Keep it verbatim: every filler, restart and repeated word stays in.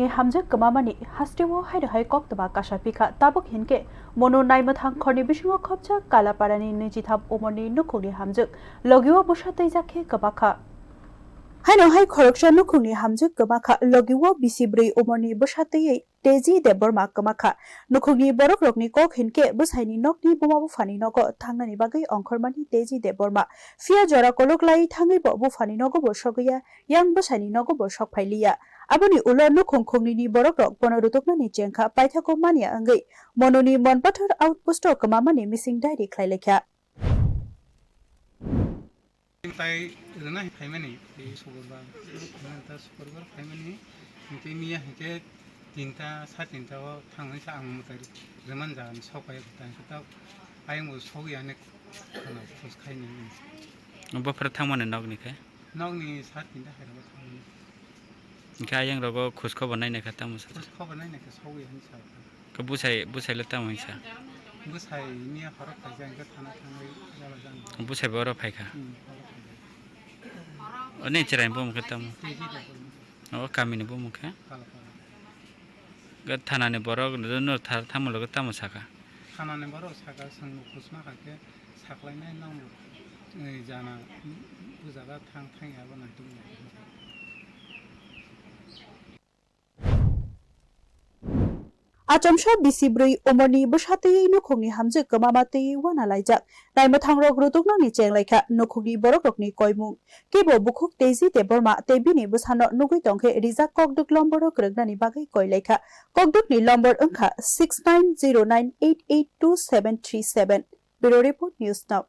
Hamjwk kwmamani hasteo haino hai koktwma kasa phikha, tabuk hinkhe mono naimwthang khorni bisingo khopjak Kalaparani nijitham umorni nukhungni hamjwk logio bwsa twijak khe kwmakha. Haino hai khoroksa nukhungni hamjwk kwmakha, logio bisi bwrwi umorni bwsa twiwi Teji Debbarma kwmakha. Nukhungni borokrokni kok hinkhe bwsaini nokni buma buphani nogo thangnani bagwi ongkhormani Teji Debbarma. Phiya jora kolok lai thangwibo buphani nogobo sogwiya, yang bwsaini nogobo sokphailiya. Aboni ulo nukhung khungnini borokrok bono rutuknani chengkha, paithago manya wngwi Mononi Monpathar outpost-o kwmamani missing diary khlailaikha. Tai rwna hai phaimani, tei sukurbar, ta sukurbar phaimani, tei miya hinkhe tinta, sa tinta o thangwi sa ang mwtai rwman jagani sok pai ta hinkhe ta ayang bo sok ya ne khana khus khaini. Bofra thangmani nokni khe? Nokni sa tinta hai rwma thangmani. Hinkhe ayang rogo khus khobor nainai kha tamo sa? Khus khobor nainai kha sogwi hinwi sa. Khe bwsai, bwsai le tamo hinsa? Bwsai miya khorok phaikha, hinkhe thana thangwi jala jang. Bwsai bo oro phaikha? Hmm, oro phaikha. Oni chwraini bumung khe tamo? Teji Debbarma. O kamini bumung khe? Kalapara. Khe thanani borok no thar tamo loge tamo sakha? Thanani borok sakha, chwng bo khus ma kha khe saklainai nang bo, eh, jana, o jaga thang thang ya bo nang tong ya. Achomsa bisi bwrwi umorni bwsa twiwi nukhungni hamjwk kwmama twiwi uanalaijak. Naimwthangrok rutuknani chenglaikha nukhungni borokrokni koimung. Kebo bukhuk Teji Debbarma tei bini bwsano nugwi tongkhe rijak kokdwk lomboro kwrwknani bagwi koilaikha. Kokdwkni lombor wngkha six nine zero nine eight eight two seven three seven. Bureau Report, News Now.